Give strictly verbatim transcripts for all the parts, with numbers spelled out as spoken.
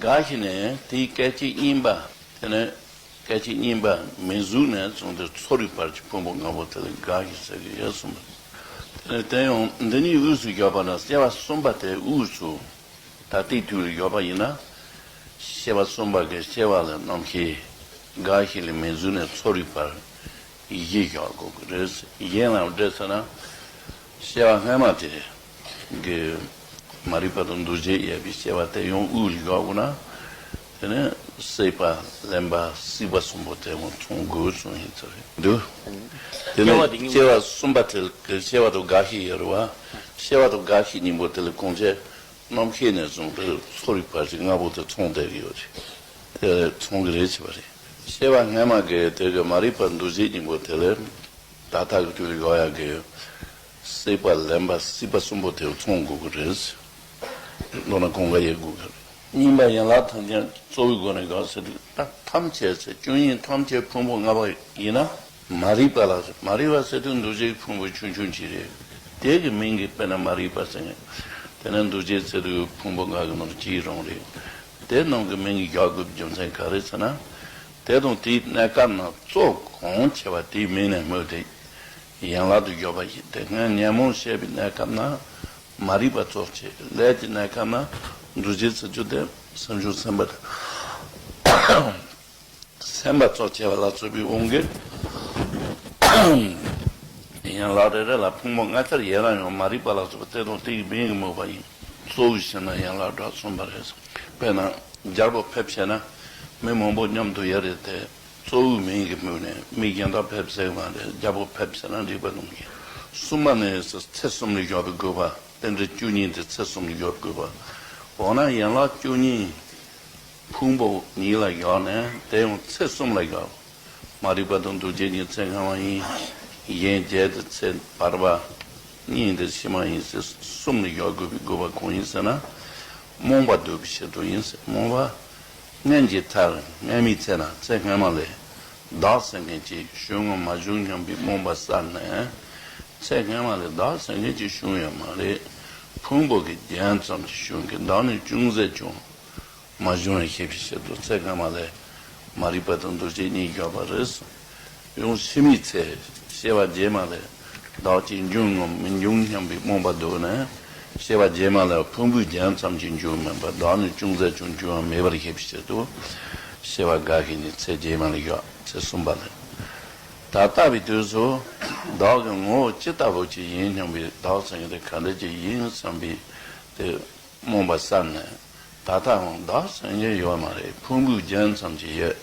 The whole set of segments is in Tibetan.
འགའ་ཞིག་ནས་དེའི་སྐད་ཅིག་གཉིས་པ། དེ་ནས་སྐད་ཅིག་གཉིས་པ་མིང་གཟུགས་ནས་བཟུང་སྟེ་ཚོར་བའི་བར་གྱི་ཕུང་པོ་ལྔ་པོ་དེ་ལ་འགའ་ཞིག་ཟེར་གྱི་ཡོད་གསུངས་པ། དེ་ནས་དེ་ཡང་འདི་གཉིས་དབུས་སུ་བཞག་པ་ན་སྐྱེ་བ་གསུམ་པ་དེ་དབུས་སུ། ད་ལྟའི་དུས་ལ་བཞག་པ་ཡིན་ན། སྐྱེ་བ་གསུམ་པ་གི་སྐྱེ་བ་ལ་རྣམ་ཤེས་འགའ་ཞིག་ལས་མིང་གཟུགས་ནས་ཚོར་བའི་བར་བཞི་བཞག་དགོས་ཀྱི་རེད། གཞན་ལ་འགྲེལ་ཟེར་ན། སྐྱེ་བ་སྔ་མ་དེ་གི་མ་རིག་པ་དང་འདུ་བྱེད་ཡོད་པའི་སྐྱེ་བ་དེ་ཡང་དབུས་ལ་བཞག་དགོས་ན། དེ་ནས་སྲེད་པ་ལེན་པ་སྲིད་པ་གསུམ་པོ་དེ་ཡང་ཚང་དགོས་གསུངས་ཡིན་ཚུལ་འདུག་དེ་ནས་སྐྱེ་བ་གསུམ་པ་དེ་གི་སྐྱེ་བ་དང་འགའ་ཞིག་ཡོད་རེད་བ། སྐྱེ་བ་དང་འགའ་ཞིག་གཉིས་པོ་དེ་ལ་གང་བྱས། རྣམ་ཤེས་ནས་བཟུང་སྟེ་ཚོར་བའི་བར་གྱི་ལྔ་པོ་དེ་ཚང་བསྡད་ཀྱི་ཡོད་རེད། དེ་ཚང་གི་རེད་བྱས་པ་རེད། སྐྱེ་བ་སྔ་མ་གི་དེ་གི་མ་རིག་པ་འདུ་བྱེད་གཉིས་པོ་དེ་ལས་ད་ལྟ་གི་དུས་ལ་ཡོད་ཡ་གི་སྲེད་པ་ལེན་པ་སྲིད་པ་གསུམ་པོ་དེ་ཚང་དགོས་ཀྱི་རེད། མདོར་ན་གང་ག་ཡོད་དགོས་ཀྱི་རེད། གཉིས་པ་ཡན་ལག་ཐམས་ཅད་གཙོ་བོའི་སྒོ་ནས་དགག་ཟེར་དུས་ད་ཐམས་ཅད་ཟེར་བཅུ་གཉིས་ཐམས་ཅད་ཕུང་པོ་ལྔ་པ་ཡིན་ན། མ་རིག་པ་ལ་མ་རིག་པ་ཟེར་དུས་འདུ་བྱེད་ཕུང་པོ་ཆུང་ཆུང་ཅིག་རེད། དེ་གི་མིང་གི་དཔེར་ན་མ་རིག་པ་ཟེར་ནས། དེ་ནས་འདུ་བྱེད་ཟེར་དུས་ཕུང་པོ་ལྔ་གི་ནང་གཅིག་རང་རེད། དེ་རྣམས་ཀྱི་མིང་གི་བཞག་དགོས་པའི་རྒྱུ་མཚན་ག་རེ་ཟེར་ན། དེ་དང་དེའི་གནས་སྐབས་ན་གཙོ་གང་ཆེ་བ་དེའི་མིང་ནས་སྨོས་ཏེ། ཡན་ལག་ཏུ་བརྗོད་པ་ཡིན་ཏེ། སྔོན་ཉོན་མོངས་སྐྱེས་པའི་གནས་སྐབས་ན་མ་རིག་པ་གཙོ་ཆེ། ལས་ཀྱི་གནས་སྐབས་ན་འདུ་བྱེད་ཟེར་རྒྱུ་དེ་སེམས་བྱུང་སེམས་པ་དང་། སེམས་པ་གཙོ་ཆེ་བ་ལ་སོགས་པའི་དབང་གིས། ཡན་ལག་རེ་རེ་ལ་ཕུང་པོ་ལྔ་ཆར་ཡོད་ན་ཡང་མ་རིག་པ་ལ་སོགས་པ་དེ་དང་དེ་ཡི་མིང་གིས་སྨོས་པ་ཡིན། གཙོ་བོའི་ཕྱིར་ན་ཡན་ལག་བརྒྱ་གསུངས་པ་རེད། དཔེར་ན་རྒྱལ་པོ་ཕེབས་ཆེ་ན་མི་མང་པོ་མཉམ་དུ་ཡོད་རེད་དེ། གཙོ་བོའི་མིང་གིས་སྨོས་ནས་མི་གཞན་དག་ཕེབས་ཟེར་གི་མ་རེད། རྒྱལ་པོ་ཕེབས་ཟེར་ན་འགྲིག་པ་གནང་གི། གསུམ་པ་ནས་ཚེས་གསུམ་ལ་བཞག་པའི་དགོས་པ། རྟེན་འབྲེལ་བཅུ་གཉིས་དེ་ཚེས་གསུམ་ལ་བཞག་པའི་དགོས་པ། འོ་ན་ཡན་ལག་བཅུ་གཉིས་ཕུང་པོ་གཉིས་ལ་བཞག་ནས་དེ་ཡང་ཚེས་གསུམ་ལ་བཞག་མ་རིག་པ་དང་འདུ་བྱེད་གཉིས་ཚེས་སྔ་མ་ཡིན། གཞན་བརྒྱད་དེ་ཚེས་བར་པ། གཉིས་དེ་ཕྱི་མ་ཡིན་ཟེར་གསུམ་ལ་བཞག་དགོས་པའི་དགོས་པ་གང་ཡིན་ཟེར་ན། རྨོངས་པ་བཟློག་པའི་ཕྱིར་དུ་ཡིན་ཟེར། རྨོངས་པ། སྔོན་གྱི་མཐར་སྔ་མའི་ཚེ་ན་ཚེ་སྔ་མ་ལས་བདག་ཟེར་མཁན་ཅིག་བྱུང་ངམ་མ་བྱུང་སྙམ་པའི་རྨོངས་པ་བསལ་ནས། ཚེ་སྔ་མ་ལས་བདག་ཟེར་མཁན་ཅིག་བྱུང་ཡོད་མ་རེད། ཕུང་པོ་གི་རྒྱན་ཙམ་ཅིག་བྱུང་གི། བདག་ནི་ཅུང་ཟད་ཀྱང་མ་བྱུང་བར་ཤེས་པའི་ཕྱིར་དུ་ཚེ་སྔ་མ་ལས་མ་རིག་པ་དང་འདུ་བྱེད་གཉིས་བཞག་པ་རེད། ཡང་ཕྱི་མའི་ཚེ་སྐྱེ་བ་རྗེས་མ་ལས་བདག་ཅིག་འབྱུང་ངམ་མི་འབྱུང་སྙམ་པའི་རྨོངས་པ་བཟློག་ནས། སྐྱེ་བ་རྗེས་མ་ལ་ཕུང་པོའི་རྒྱན་ཙམ་གྱི་འབྱུང་མིན་པར་བདག་ནི་ཅུང་ཟད་ཀྱང་འབྱུང་བ་མེད་པར་ཤེས་པའི་ཕྱིར་དུ། སྐྱེ་བ་འགའ་ཞིག་ནི་ཚེ་རྗེས་མ་ལ་བཞག་ཚེ་གསུམ་པ་ལ། ད་ལྟ་བའི་དུས་སུ་བདག་གི་ངོ་བོ་ཅི་ལྟ་བུ་ཅིག་ཡིན་སྙམ་པའི་བདག་ཟེར་མཁན་དེ་ག་འདྲ་ཅིག་ཡིན་བསམ་པའི་དེ་རྨོངས་པ་བསལ་ནས། ད་ལྟའང་བདག་ཟེར་མཁན་ཡོད་མ་རེད། ཕུང་པོའི་རྒྱན་ཙམ་གྱི་ཡོད་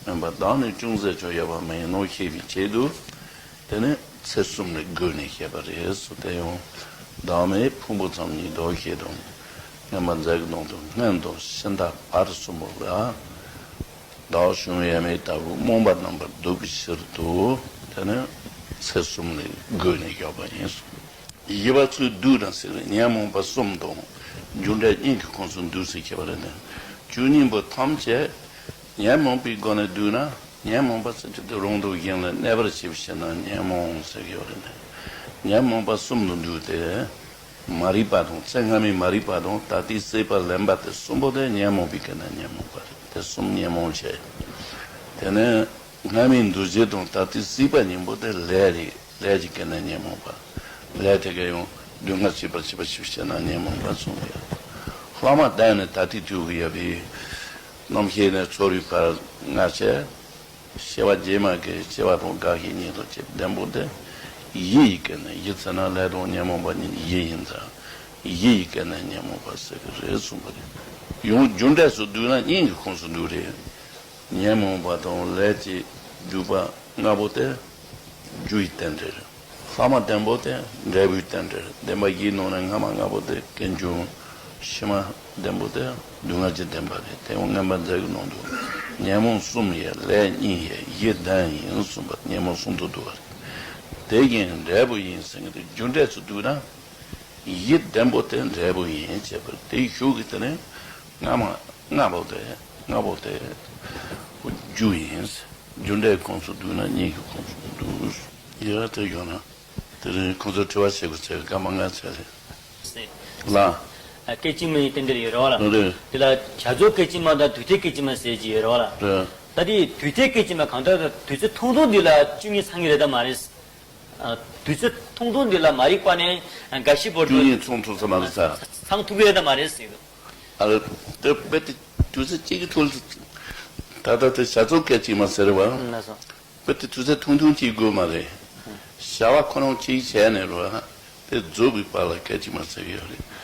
མིན་པར་བདག་ནི་ཅུང་ཟད་ཀྱང་ཡོད་པ་མིན་ནོ་ཤེས་པའི་ཆེད་དུ། དེ་ནི་ཚེ་གསུམ་ལ་བགོས་ནས་བཤད་པ་རེད་སོ། དེ་ཡང་བདག་མེད་ཕུང་པོ་ཙམ་ཉིད་དོ་ཞེས་དང་། སྔོན་མ་མཛད་ཀྱི་ནང་དུ་སྔོན་དང་ཕྱི་མཐའ་བར་གསུམ་པོ་ལ་བདག་བྱུང་ཡོད་མེད་ལྟ་བུའི་རྨོངས་པ་རྣམ་པར་བཟློག་པའི་ཕྱིར་དུ། དེ་ནི་ཚེ་གསུམ་ལ་བགོས་ནས་བཞག་པ་ཡིན། བཞི་པ་ཚུར་བསྡུས་ན་ཟེར་བའི་ཉོན་མོངས་པ་གསུམ་དང་རྒྱུ་འབྲས་གཉིས་ཀྱི་ཁོངས་སུ་འདུས་ཟེར་བཤད་པ་རེད་ནས། བཅུ་གཉིས་པོ་ཐམས་ཅད་ཉོན་མོངས་པའི་སྒོ་ནས་བསྡུས་ན། ཉོན་མོངས་པ་ཟེར་གྱི་དེ་རང་དང་གཞན་ལ་གནས་པར་བྱེད་པའི་ཕྱིར་ན་ཉོན་མོངས་ཟེར་གྱི་ཡོད་རེད་ནས། ཉོན་མོངས་པ་གསུམ་དུ་འདུས་ཏེ། མ་རིག་པ་དང་ཚེ་སྔ་མའི་མ་རིག་པ་དང་ད་ལྟའི་སྲེད་པ་ལེན་པ་དེ་གསུམ་པོ་དེ་ཉོན་མོངས་པའི་སྐད་ན་ཉོན་མོངས་པ་རེད། དེ་གསུམ་ཉོན་མོངས་བྱས། དེ་ནས། སྔ་མའི་འདུ་བྱེད་དང་ད་ལྟའི་སྲིད་པ་གཉིས་པོ་དེ་ལས་རེད། ལས་ཀྱི་སྐད་ནས་ཉོན་མོངས་པ། ལས་དེ་ག་ཡང་སྡུག་བསྔལ་སྐྱེད་པར་བྱེད་པ་ཞིག་བྱས་ན་ཉོན་མོངས་པ་གསུངས་ཡོད། ལྷག་མ་བསྟན་ནས་ད་ལྟའི་དུས་ཀྱི་ཡོད་པའི་རྣམ་ཤེས་ནས་ཚོར་བའི་བར་ལྔ་བྱས། སྐྱེ་བ་རྗེས་མ་གི་སྐྱེ་བ་དང་རྒ་ཤི་གཉིས་དང་བཅས་ལྡན་པོ་དེ་གཞི་ཡི་སྐད་ནས། གཞི་ཚེ་ན་ལས་དང་ཉོན་མོངས་པ་གཉིས་གཞི་ཡིན་ཙང་གཞི་ཡི་སྐད་ནས་ཉོན་མོངས་པ་ཟེར་གི་རེད་གསུངས་པ་རེད། ཡང་རྒྱུ་འབྲས་སུ་བསྡུས་ན་གཉིས་ཀྱི་ཁོངས་སུ་འདུས་རེད། ཉོན་མོངས་པ་དང་ལས་ཀྱི་སྒྲིབ་པ་ལྔ་པོ་དེ་རྒྱུ་ཡི་རྟེན་འབྲེལ། ལྷག་མ་ལྡན་པོ་དེ་འབྲས་བུའི་རྟེན་འབྲེལ། བདེན་པ་བཞིའི་ནང་ནས་སྔ་མ་ལྔ་པོ་དེ་ཀུན་འབྱུང་། ཕྱི་མ་ལྡན་པོ་དེ་སྡུག་བསྔལ་གྱི་བདེན་པ་རེད། དེ་ཡང་མངོན་པ་མཛད་ཀྱི་ནང་དུ་ཉོན་མོངས་གསུམ་ཡོད། ལས་གཉིས་ཡོད། གཞི་བདུན་ཡིན་གསུངས་པ། ཉོན་མོངས་གསུམ་དུ་འདུ་བ་རེད། དེ་བཞིན་འབྲས་བུ་ཡིན་ཟེར་མཁན་དེ་རྒྱུ་འབྲས་སུ་བསྡུས་ན། གཞི་བདུན་པོ་དེ་འབྲས་བུ་ཡིན་བྱས་པར་དེའི་གཞུག་གི་དེ་ནས་སྔ་མ་ལྔ་པོ་དེ་ལྔ་པོ་དེ་རྒྱུ་ཡིན། རྒྱུ་འབྲས་ཁོངས་སུ་བསྡུས་ན་གཉིས་ཀྱི་ཁོངས་སུ་འདུ། ཡ་དེ་ཡོད་ན་དེ་རིང་ཁོང་ཚོ་དྲི་བ་བྱེད་དགོས་ཚེ་སྐར་མ་ལྔ་ཚད་རེད། ལ། སྐད་ཅིག་མའི་རྟེན་འབྲེལ་ཡོད་རེད་བ་ལ། རེད། དེ་ལ་བྱ་རྫོགས་སྐད་ཅིག་མ་དང་དུས་མཐའི་སྐད་ཅིག་མ་ཟེར་གྱི་ཡོད་རེད་བ་ལ། རེད། ད་དེ་དུས་མཐའི་སྐད་ཅིག་མ་གང་ལྟར་དུས་ཚོད་ཐུང་ཐུང་འདི་ལ་བཅུ་གཉིས་ཚང་གི་རེད་དམ་མ་རེད། ཨ། དུས་ཚོད་ཐུང་ཐུང་འདི་ལ་མ་རིག་པ་ནས་འགའ་ཞིག་བར་དུ་བཅུ་གཉིས་ཚང་ཐུབ་ས་མ་རེད་ས། ཚང་ཐུབ་ཀྱི་རེད་དམ་མ་རེད་ཟེར་གྱི་འདུག་ཨ་ལ། དེ་རྦད་དེ་དུས་ཚོད་གཅིག་གི་ཐོག་ལ་ད་ལྟ་དེ་བྱ་རྫོགས་སྐད་ཅིག་མ་ཟེར་བ། ལགས་སོ། རྦད་དེ་དུས་ཚོད་ཐུང་ཐུང་གཅིག་དགོས་མ་རེད། བྱ་བ་ཁོ་རང་གཅིག་བྱས་ནས་རོ། དེ་རྫོགས་པའི་བར་ལ་སྐད་ཅིག་མ་ཟེར་གྱི་ཡོད་རེད།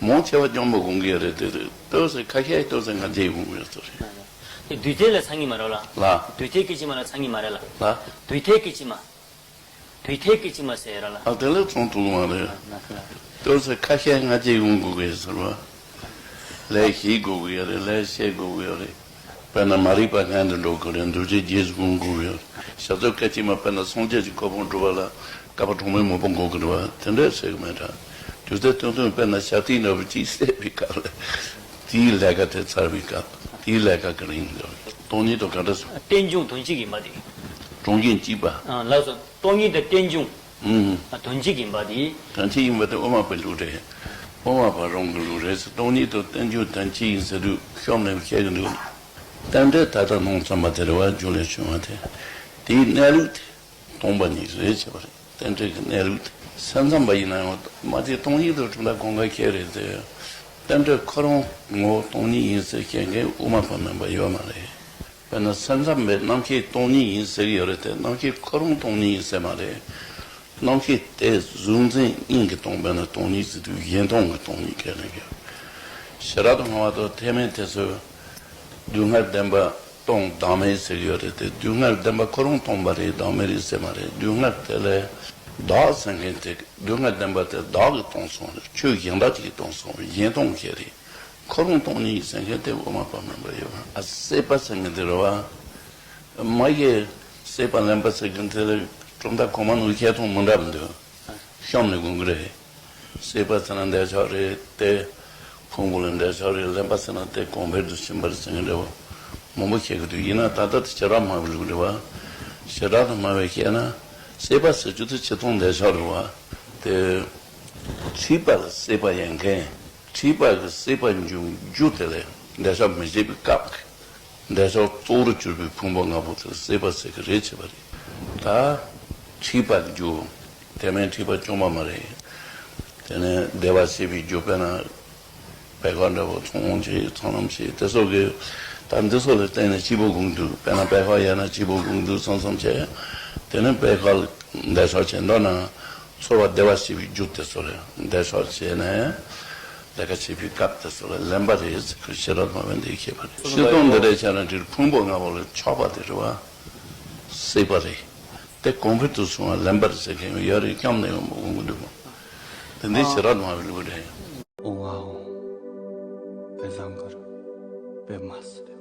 མང་ཆེ་བ་སྐྱོན་པོ་དགོངས་ཀྱི་ཡོད་རེད་དེ། ཏོག་ཙམ་ཁ་ཤས་ཏོག་ཙམ་ང་རྒྱལ་དགོངས་ཀྱི་ཡོད་ཚོད་རེད། དེ་དུས་མཐའི་ལ་ཚང་གི་མ་རེད་ལ། ལ། དུས་མཐའི་སྐད་ཅིག་མ་ལ་ཚང་གི་མ་རེད་ལ། ལ། དུས་མཐའི་སྐད་ཅིག་མ། དུས་མཐའི་སྐད་ཅིག་མ་ཟེར་ཡ་ར་ལ། ཨ། དེ་ལས་ཚོང་ཐུག་མ་རེད། ལགས་སོ། ལགས་སོ། ཏོག་ཙམ་ཁ་ཤས་ང་རྒྱལ་དགོངས་དགོས་ཀྱི་ཟེར་བ། ལས་ཤེས་དགོས་ཀྱི་ཡོད་རེད། ལས་ཤེས་དགོས་ཀྱི་ཡོད་རེད། དཔེར་ན་མ་རིག་པ་སྔོན་དུ་འགྲོ་དགོས་རེད། འདུ་བྱེད་རྗེས་སུ་བཟུང་དགོས་ཀྱི་ཡོད་རེད། བྱ་རྫོགས་སྐད་ཅིག་མ་དཔེར་ན་སངས་རྒྱས་ཀྱི་གོ་འཕང་སྒྲུབ་པ་ལ་བསྐལ་པ་གྲངས་མེད་མང་པོ་འགོར་གྱི་རེད་བ། དེ་འདྲ་ཟེར་གྱི་མེད་དྲ། དུས་ཚོད་ཐུང་ཐུང་དཔེར་ན་ཞག་ཐིག་འདྲ་བོ་གཅིག་བསད་པའི་སྐབས་ལ། དེའི་ལས་ཀ་དེ་ཚར་བའི་སྐབས། དེའི་ལས་ཀ་གི་རིང་དུ་སྟོང་ཉིད་དུ་ག་འདྲ་སོང་། རྟེན་འབྱུང་དོན་གཅིག་ཡིན་པ་དེ། གྲངས་ཅན་གཅིག་པ། ཨ། ལགས་སོ། སྟོང་ཉིད་དང་རྟེན་འབྱུང་། ཨུམ། དོན་གཅིག་ཡིན་པ་དེ། དོན་གཅིག་ཡིན་པ་དེ་དབུ་མ་པའི་ལུགས་རེད། དབུ་མ་པ་རང་གི་ལུགས་རེད་ཟེར། སྟོང་ཉིད་དང་རྟེན་འབྱུང་དོན་གཅིག་ཡིན་ཟེར་དུས་གཤམ་ནས་བཤད་ཀྱི་འདུག་རྟེན་འབྲེལ་ད་ལྟ་ནང་ཚང་མ་དེ་རེད་བ། རྒྱུ་ལས་བྱུང་བ་དེ། དེའི་གནས་ལུགས་དེ་སྟོང་པ་ཉིད་རེད་བྱས་པ་རེད། རྟེན་འབྲེལ་གྱི་གནས་ལུགས་དེ། སེམས་ཙམ་པ་ཡིན་ན་ཡང་མ་དེ་སྟོང་ཉིད་དང་གྲུབ་མཐའ་གང་ག་ཁྱད་རེད་དེ། རྟེན་འབྲེལ་ཁོ་རང་ངོ་བོ་སྟོང་ཉིད་ཡིན་ཟེར་བཤད་མཁན་དབུ་མ་པ་མིན་པ་ཡོད་མ་རེད། དཔེར་ན་སེམས་ཙམ་པས་རྣམ་ཤེས་སྟོང་ཉིད་ཡིན་ཟེར་གྱི་ཡོད་རེད་དེ། རྣམ་ཤེས་ཁོ་རང་སྟོང་ཉིད་ཡིན་ཟེར་མ་རེད། རྣམ་ཤེས་དེ་གཟུང་འཛིན་གཉིས་ཀྱིས་སྟོང་པས་ན་སྟོང་ཉིད་ཟེར་དུས་གཞན་སྟོང་གི་སྟོང་ཉིད་ཁས་ལེན་གྱི་ཡོད། ཞི་རགས་དང་སྨྲ་བ་དང་ཐེག་དམན་དེ་ཚོས་སྡུག་བསྔལ་བདེན་པ་སྟོང་བདག་མེད་ཟེར་གྱི་ཡོད་རེད་དེ། སྡུག་བསྔལ་བདེན་པ་ཁོ་རང་སྟོང་པ་རེད། བདག་མེད་རེད་ཟེར་མ་རེད། སྡུག་བསྔལ་དེ་ལས་བདག་ཟེར་མཁན་དེ། སྡུག་བསྔལ་བདེན་པ་དེ་བདག་གིས་སྟོང་སོང་རེད། ཆོས་གཞན་དག་ཅིག་གིས་སྟོང་སོང་རེད། གཞན་སྟོང་ཁས་རེད། ཁོ་རང་སྟོང་ཉིད་ཟེར་མཁན་དེ་དབུ་མ་པ་མིན་པ་ཡོད་པ། ཨ། སྲེད་པ་ཟེར་མཁན་དེ་རེད་བ། མ་གི་སྲེད་པ་ལེན་པ་ཟེར་མཁན་དེ་ལ་གྲུབ་མཐའ་གོང་མ་ནང་བཤད་སྟངས་མི་འདྲ་མི་འདུག་གཤམ་ནས་དགོངས་ཀྱི་རེད། སྲེད་པ་ཟེར་ན་འདོད་ཆགས་རེད་དེ། ཕུང་པོ་ལ་འདོད་ཆགས་རེད། ལེན་པ་ཟེར་ན་དེ་གོང་འཕེལ་དུ་ཕྱིན་པ་རེད་ཟེར་མཁན་འདྲ་བོ་མང་པོ་བཤད་ཀྱི་འདུག་ཡིན་ན་ད་ལྟ་དེ་བྱེ་བྲག་སྨྲ་བའི་ལུགས་རེད་བ། བྱེ་བྲག་ཏུ་སྨྲ་བས་བཤད་ན། སྲེད་པ་ཟེར་རྒྱུ་དེ་ཇི་ལྟར་འདོད་ཆགས་རེད་བ། དེ། འཁྲིས་པ་ལ་སྲེད་པ་ཡོད་མཁན། འཁྲིས་པ་གི་སྲེད་པ་འབྱུང་རྒྱུ་དེ་ལས་འདོད་ཆགས་མི་བྱེད་པའི་སྐབས་ཀྱི་འདོད་ཆགས་གཙོ་བོར་གྱུར་པའི་ཕུང་པོ་ལྔ་པོ་དེ་ལ་སྲེད་པ་ཟེར་གི་རེད་བྱས་པ་རེད། ད་འཁྲིས་པ་རྒྱུ་དེ་མིན་འཁྲིས་པ་བཅོམ་པ་མ་རེད། དེ་ནས་བདེ་བར་གཤེགས་པའི་རྒྱུ་དཔེར་ན་བད་ཀ་འདྲ་བོ་ཚོང་བྱེད་ཚོང་ལམ་བྱེད་དེ་སོགས་ཀྱི། ད་འདི་ཚོ་ལ་བརྟེན་ནས་སྐྱིད་པོ་སྒོམ་འདུག་དཔེར་ན་བད་ཀ་ཡོད་ན་སྐྱིད་པོ་སྒོམ་འདུག་བསམ་བསམ་བྱས། དེ་ནས་བད་ཀ་ལ་འདོད་ཆགས་བྱས་མདོར་ན། ཚོར་བ་བདེ་བར་གཤེགས་པའི་རྒྱུ་དེ་ཚོ་ལ་འདོད་ཆགས་བྱས་ནས་ལས་ཀ་བྱེད་པའི་སྐབས་དེ་ཚོ་ལ་ལེན་པ་རེད་ཟེར་ཁོས་ཤེས་རབ་སྨྲ་བས་འདི་བཤད་པ་རེད། སྤྱིར་བཏང་འདི་འདྲའི་ཆ་ན་འདིར་ཕུང་པོ་ལྔ་པོ་ལ་ཆགས་པ་དེ་རེད་བ། སྲེད་པ་རེད། དེ་གོང་འཕེལ་དུ་སོང་བ་ལེན་པ་རེད་ཟེར་མཁན་ཡང་ཡོད་རེད། སྐྱོན་ནས་ཡང་མི་འོང་གི་འདུག་དེ་འདི་ཤེས་རབ་སྨྲ་བའི་ལུགས་རེད། འོང་ང་འོང་། དཔེ་བཟང་གི་རེད། དཔེ་མ་སྲིད།